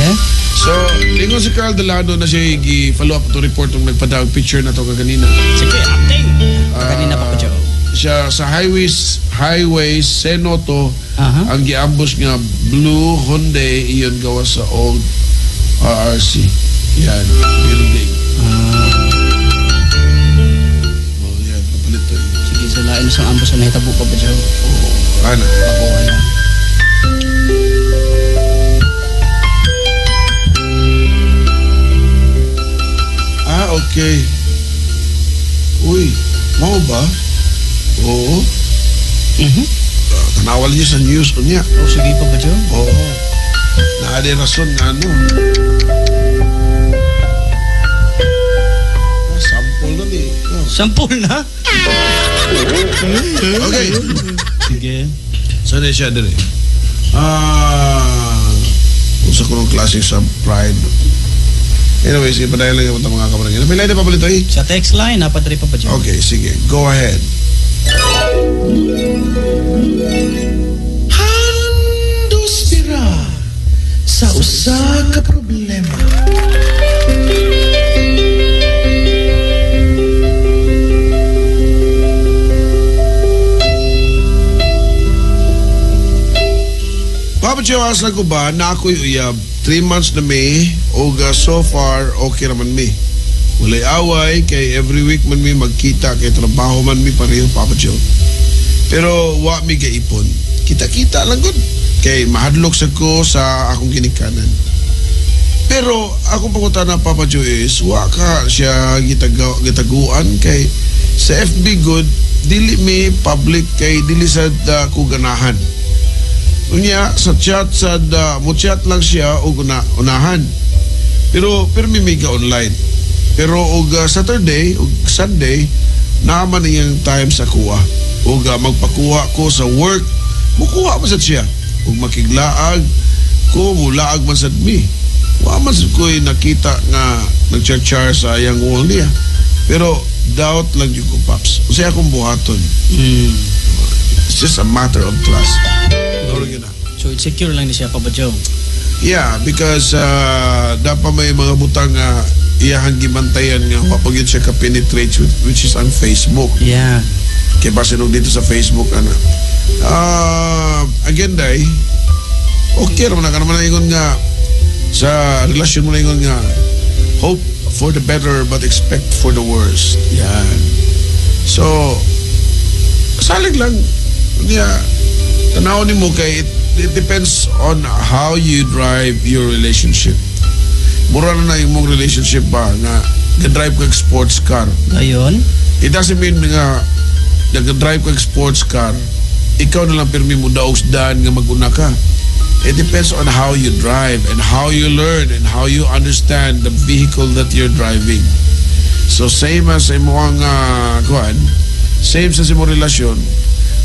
So, lingon si Carl Delano na siya gi-follow up to report ng nagpadawag picture na to kaganina. Sige, update. Kaganina pa ko, Joe. Siya sa highway Senoto ang giambush nga blue Hyundai iyon gawa sa old RRC. Yan, building. Oh, yan, kapalit to. Sige, sa lain sa ambush na nahitabo pa ba, Joe? Oo. Ana. Ako, wala. Ah, okay. Uy, mao ba? Oo. Tanawal niyo sa news unya. Oh, sige Papa Joe. Oo. Naa di rason nga ano. Ah, sample na ni. Oh. Sampol na? Okay. Sige. Saan na siya dire? Ah, usa ko ng klase sa pride. Anyway, sige, padayon lang yung mga kabarangay. May line na pa palito eh? Sa text line, naa pa diri Papa Joe. Okay, sige. Go ahead. Handos bira sa usa ka problema. Papa Joe, asa ko ba na ako'y uyab? 3 months na mi, og so far, okay naman mi. Walay away, kay every week man mi magkita, kay trabaho man mi pareho, Papa Joe. Pero wa mi gaipon. Kita-kita lang gud. Kay mahadlok sa ko sa akong ginikanan. Pero akong pangutana, Papa Joe, is wa ka siya gitaguan kay sa FB good, dili mi public kay dili sad ko ganahan. Unya sa chat sad mo chat lang siya og unahan. Pero pirmi mi ka online. Pero og Saturday og Sunday naaman iyang time sa kuha. Og magpakuha ko sa work, mukuha man sad siya. Og makiglaag ko, mulaag man sad mi. Wa man sad ko'y nakita nga nagchar-char sa iyang wall niya. Pero doubt lang jud ko, Paps. Unsay akong buhaton? It's just a matter of trust. Lord, yun na. So insecure lang ni siya, Papa Joe. Yeah, because dapat may mga butang nga iyahang gibantayan nga wa pa gyud siya ka-penetrate which is on Facebook. Yeah. Kay basin og dito sa Facebook ana. Again day, okay ra man ka naman ingon nga sa relasyon mo na ingon nga hope for the better but expect for the worst. Yan. So salig lang niya tanaw nimo kay it depends on how you drive your relationship. Mura na na yung mong relationship ba nga ga-drive kag sports car. Gayon? It doesn't mean nga nag-drive kag sports car, ikaw na lang pirmi mo daog sa daan nga mag-una ka. It depends on how you drive and how you learn and how you understand the vehicle that you're driving. So same as imong kuan, same sa imong relasyon.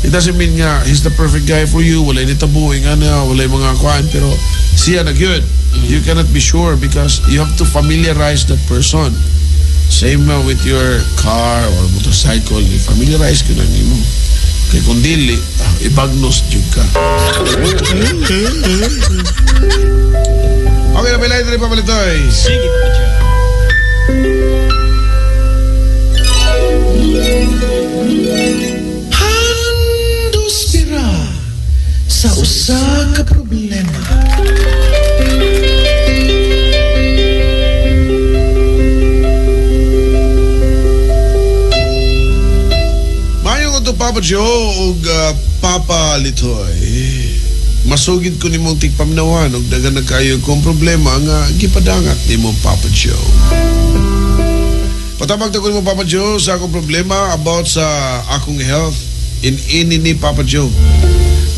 It doesn't mean nga he's the perfect guy for you, walay nitabuing ana, walay mga kuan, pero siya na gyud. You cannot be sure because you have to familiarize that person. Same with your car or motorcycle, i-familiarize ka na nimo. Kay kung dili, ibagnos jud ka. Okay na, may line rin pamalitoy. Sige, Papa Joe. Handos bira sa usa ka problema. Maayong adto Papa Joe ug Papa Litoy. Masugid ko nimong tigpaminawan ug daghan na kayo kong problema nga gipadangat nimo Papa Joe. Patabag ta ko nimo Papa Joe sa akong problema about sa akong health in ini ni Papa Joe.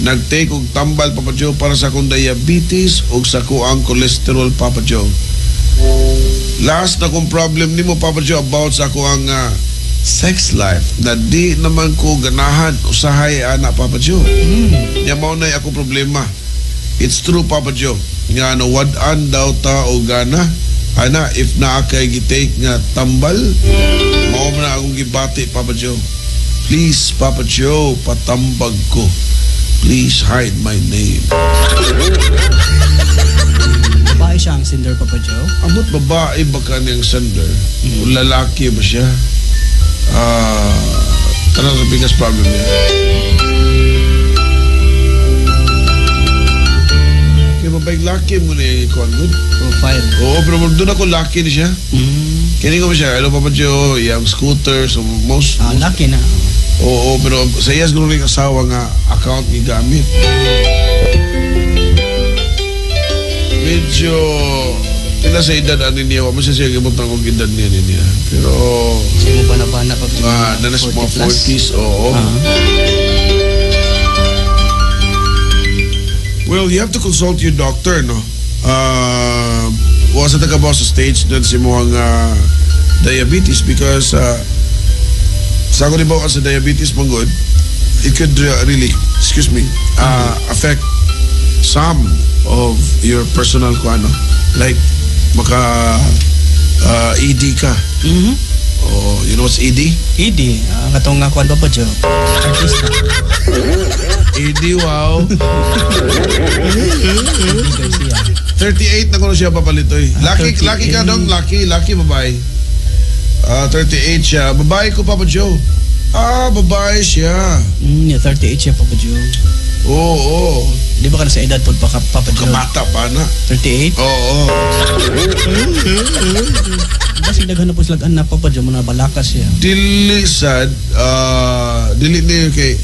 Nagtake og tambal Papa Joe para sa akong diabetes ug sa kuang cholesterol Papa Joe. Last na kong problem nimo Papa Joe about sa akuang sex life na di naman ko ganahan usahay ana Papa Joe. Nya mao nay akong problema. It's true Papa Joe nga no wad-an daw ta og gana ana if naa kay gitake nga tambal mao man na akong gibati Papa Joe. Please Papa Joe, patambag ko. Please hide my name. Babae siya ang sender, Papa Joe? Amot babae ba ka niyang sender? O lalaki ba siya? Tanong sa biggest problem niya. Kaya babae laki mo na yung ikuan good. Profile. Oo, pero doon ako laki ni siya. Kaya ko ba siya? Hello, Papa Joe, yung scooter, so most... Laki na. Oo, pero sa iya siguro rin asawa nga account ni gamit. Medyo pila sa edad ani niya, wa man siya siya gibutang og edad niya niya. Pero simo ba na ba na pag nanas mga 40 plus? 40s, oo. Well, you have to consult your doctor, no? Wa sa taga sa stage na si mo ang diabetes because sa ako ba sa diabetes man good, it could really, excuse me, affect some of your personal kuano. Like maka ED ka. Oh, you know what's ED? ED, ang katong nga kuan, Papa Joe. Artista. ED, wow. ED Garcia. 38 na kuno siya, papalitoy. Lucky, 38. lucky ka dong, lucky, lucky babae. Ah, 38 siya. Babae ko, Papa Joe. Ah, babae siya. Yeah, 38 siya, Papa Joe. Oo, oo. Di ba ka na sa edad po pa, Papa Joe? Kabata pa na. 38? Oo. Basig daghan na po sila anak, Papa Joe, mga balakas siya. Dili sad, dili niyo kay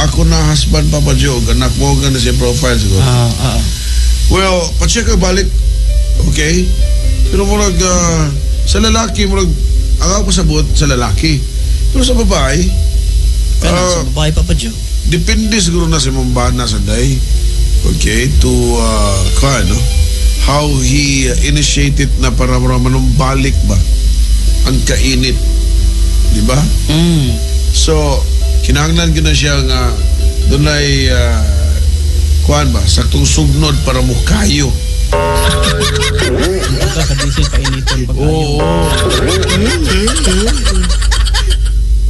ako na husband, Papa Joe, anak mo na siya profile siguro. Well, pa-check ka balik. Okay? Pero murag sa lalaki, murag ang ako pasabot sa lalaki. Pero sa babae, Kana, sa babae, Papa Joe. Depende siguro na sa imong bana sa day. Okay, to kuan, no? How he initiated na para mura manumbalik ba ang kainit. Di ba? Mm. So, kinahanglan gyud na siya nga dunay kuan ba, saktong sugnod para mukayo. Pagka sa diesel painiton pag Oo.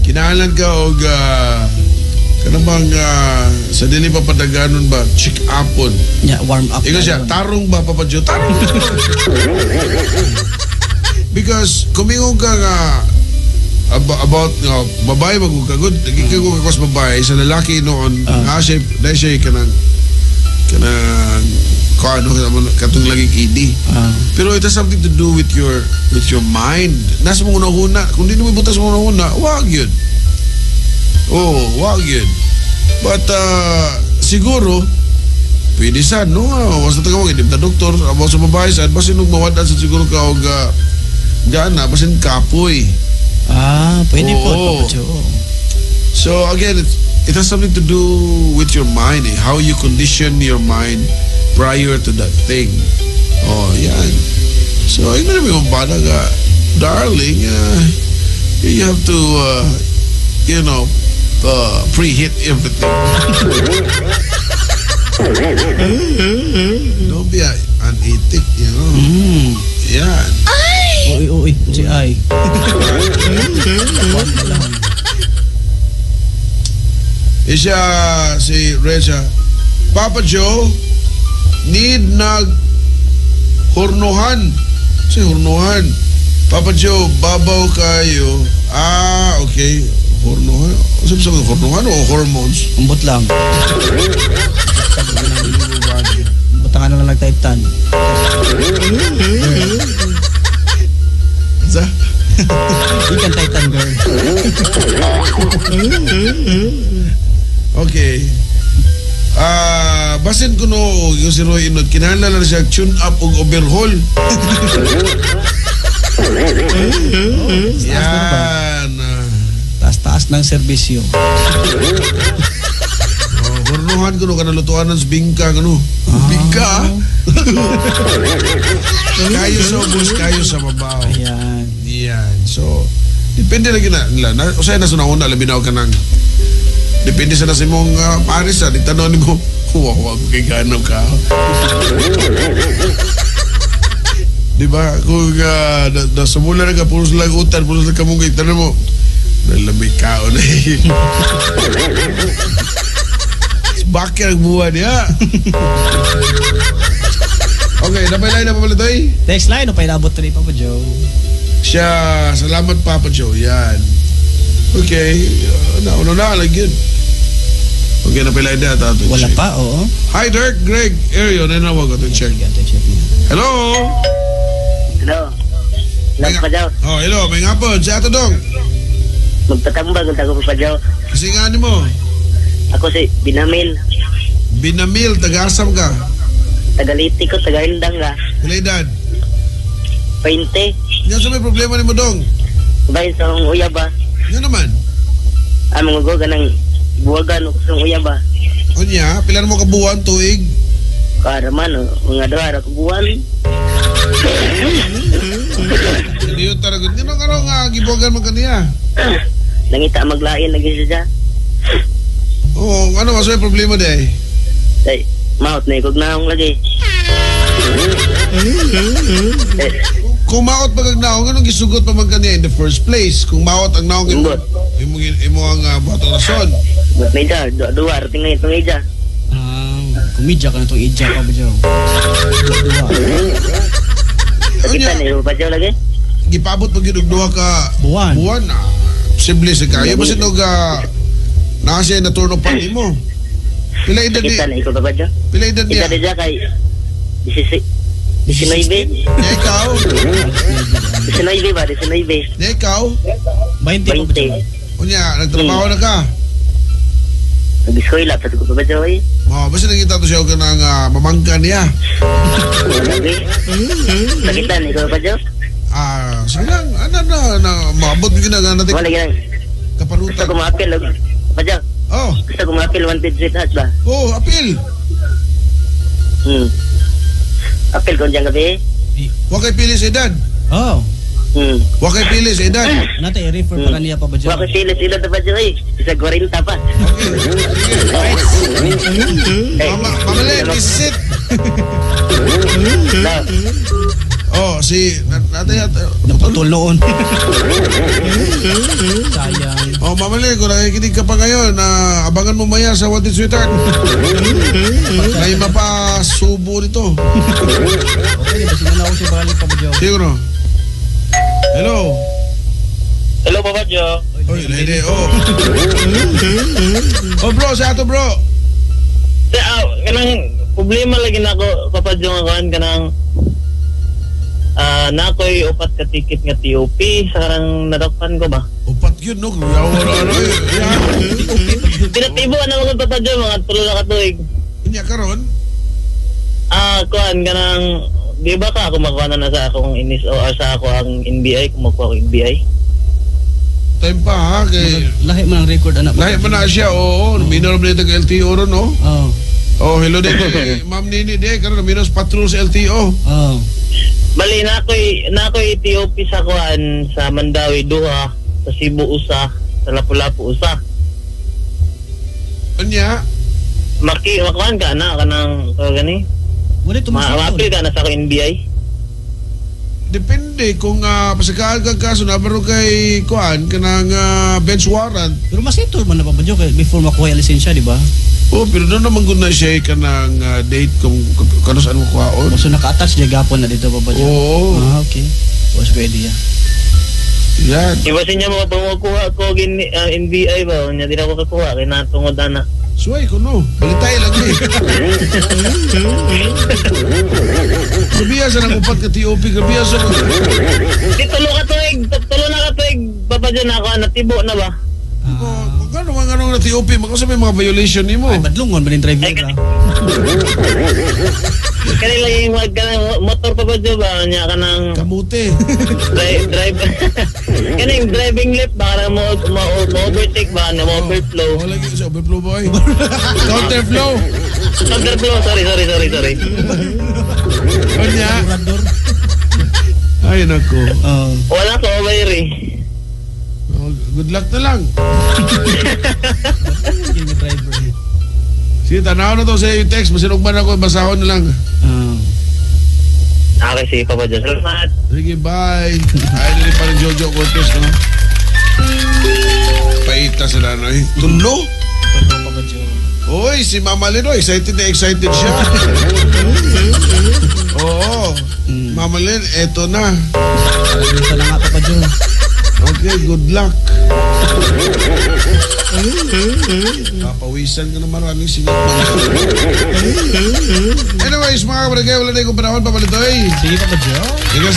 Kinahanglan ka og kanang sa dili pa padaganon ba, check upon. Yeah, warm up. Ikaw na siya, yun. Tarong ba, Papa Joe? Tarong. Because kumingon ka nga about nga babae magugagod, nagiging ko kakos babae sa lalaki noon, nga siya, dahil siya kanang kanang kaano katong laging ED. Pero it has something to do with your mind. Nasa mong una-una, kung di mo ibutas mong una-una, wag yun. Oh, wag yun. But siguro pwede sa no, basta taga mo na doktor about sa babae sad basin og mawadan sa siguro ka og gana basin kapoy. Ah, pwede po, Oo. Papa Joe. So again, it has something to do with your mind, eh? How you condition your mind prior to that thing. Oh, yan. So, yun na naman yung bana nga, darling, you have to, preheat everything. Don't be an itik. Yan. Uy, uy, si ay. Warm na lang. Isa si Reza, "Papa Joe, need nag hurnuhan." Si hurnuhan. "Papa Joe, babaw kayo." Ah, okay. Hurnuhan. Ano sa hurnuhan o hormones? Umbot lang. Butangan na lang nag-type tan. Sa? Ikan Titan girl. Okay. Ah, basin ko no yung si Roy Inod, kinahanglan na siya tune up og overhaul. Yan. Taas-taas ng serbisyo. Oh, hurnuhan ko no kana lutuan ng bingka kuno. Bingka, ah. Kayo sa ubos, kayo sa mabaw. Ayan. Yan. So, depende lagi na nila. Na, usay na sa una, labi na ka nang depende sa nasa imong pares, ah. Di tanaw nimo, wow, wow, kay gano ka. Di ba? Kung na, na, na ka, puros lang utan, puros lang kamunggay, tanaw mo, nalamig kaon eh. Bakit ang buwan niya? Okay, napay na pa eh? Next line, o pailabot na ni Papa Joe. Siya, salamat, Papa Joe. Yan. Okay, nauna na, lagi yun. Okay, napay line na ito. Wala pa, oo. Hi, Dirk, Greg, Ariel, nanawag ko to check. Sige, ito check niya. Hello? Hello. Hello, Papa Joe. Oh, hello, may nga po. Si Ato Dong. Magtatambag ang tago, Papa Joe. Kasi nga ni mo, Ako si Binamil. Binamil, taga-asam ka. Tagaliti ko, taga-Indang ka. Pila edad? 20. Yan sa may problema ni mo, Dong. Bahin sa akong uyab ba? Yan naman. Ah, mga go, ganang buwagan ako sa akong uyab ba? Unya, pila na mo kabuwan tuig? Kara man, oh, mga duha ra ka buwan. Hindi yun talaga. Ano ano nga gibuwagan man kaniya? Nangita maglain lagi siya. Oo, ano mas may problema day? Ay, maot na ikog naong lagi. Eh, Kung maot pag ang naong, anong gisugot pa man kaniya in the first place? Kung maot ang naong imo imo imo ang buhatong rason. But may dya, duha, duha, tingay itong ija. Ah, kumidya ka na itong ija, Papa Joe. Duha. Sakitan ni Papa Joe lagi. Gipabot pag yun og duha ka buwan. Buwan na. Simple sa kayo. Basin og naa siya naturno pa nimo. Pila edad ni? Sakitan ni Papa Joe. Pila edad niya? Edad niya kay 19. Niya ikaw? 19 ba? 19. Niya ikaw? 20. 20. Unya, nagtrabaho na ka? Nag-eskwela pa ko Papa Joe. Oh, basta nakita to siya og kanang mamangka niya. Sakitan ni Papa Joe. Ah, sige lang. Ano na, na maabot gyud na natin. Wala gyud. Kaparutan. Gusto ko ma-appeal Papa Joe. Oh. Gusto ko ma-appeal wanted sweetheart ba? Oh, appeal. Appeal ko diyang gabi. Wa kay pili sa edad. Oh. Wa kay pili sa edad. Nate i-refer pa kaniya Papa Joe. Wa kay pili sa edad Papa Joe eh. Isa 40 pa. Okay. Mama, Mama Len, this is it. Oh, si nate Naputuloon. Sayang. Oh, Mama Len, kung nakikinig ka pa ngayon, abangan mo maya sa Wanted Sweetheart. May mapasubo nito. Okay, basta na ako siya balik Papa Joe. Siguro. Hello. Hello, Papa Joe. Oy, lady, oh. Oh, bro, sa ato, bro. Sa, kanang problema lagi na ako, Papa Joe, nga kuan kanang nakoy upat ka ticket nga TOP sa karang nadakpan ko ba? Upat yun, no? Pinatibo na mga Papa Joe, mga tulo na katuig. Unya karon? Kuan kanang di ba ka ako makuha na sa akong inis o sa ako ang NBI kung makuha ko NBI? Time pa ha kay lahi man ang record anak. Lahi man na siya, oo. Minor ba dito LTO ron, no? Oo. Oh, hello din Ma'am Nini di karon minus patrol sa LTO. Oo. Bali nakoy TOP sa kuan sa Mandawi duha, sa Cebu usa, sa Lapu-Lapu usa. Unya? Maki makuan ka na kanang gani? Wala Ma-appeal ka na sa akong NBI. Depende kung pasakaan kang kaso na pero kay kuan kanang bench warrant. Pero masitol man na Papa Joe kay before makuha yung lisensya, di ba? Oh, pero doon naman gud na siya kanang date kung kano saan mo kuhaon. So naka-attach niya gapon na dito Papa Joe. Oo. Ah, okay. Was pwede ya. Yan. Ibasin niya mga pamakuha ko NBI ba? Unya di na ako kakuha kay natungod ana. Suway ko no. Balitay lang eh. Grabiya sa nang upat ka TOP, grabiya sa nang... Di tulo ka tuig, tulo na ka tuig, Papa Joe na ako, natibo na ba? Kung ano mga anong na TOP, makasa may mga violation nimo. Ay, badlungon ba din driver ka? Kanila yung mga kanang motor Papa Joe ba? Unya ka ng... Kamute. Drive. Kaning driving left ba? Kanang mo overtake ba? Na mo overflow. Oh, lagi sa overflow boy. Counterflow. Counterflow, sorry. Unya. Ay nako. Wala ko over eh. Oh, good luck na lang. Sige, tanaw na to sa iyo text. Masinugman ako, basahon na lang. Okay, sige, Papa Joe. Salamat. Sige, bye. Ay, dili pa rin Jojo Cortez, no? Paita sila, no? Tulo? Tulo, Papa Joe. Uy, si Mama Lynn, oh, excited na excited siya. Oo. Mama Lynn, eto na. Ito na nga, Papa Joe. Okay, good luck. Papawisan ka na maraming singat. Anyways, mga kabarangay, wala na yung panahon, papalitoy. Sige, Papa Joe. Ingat.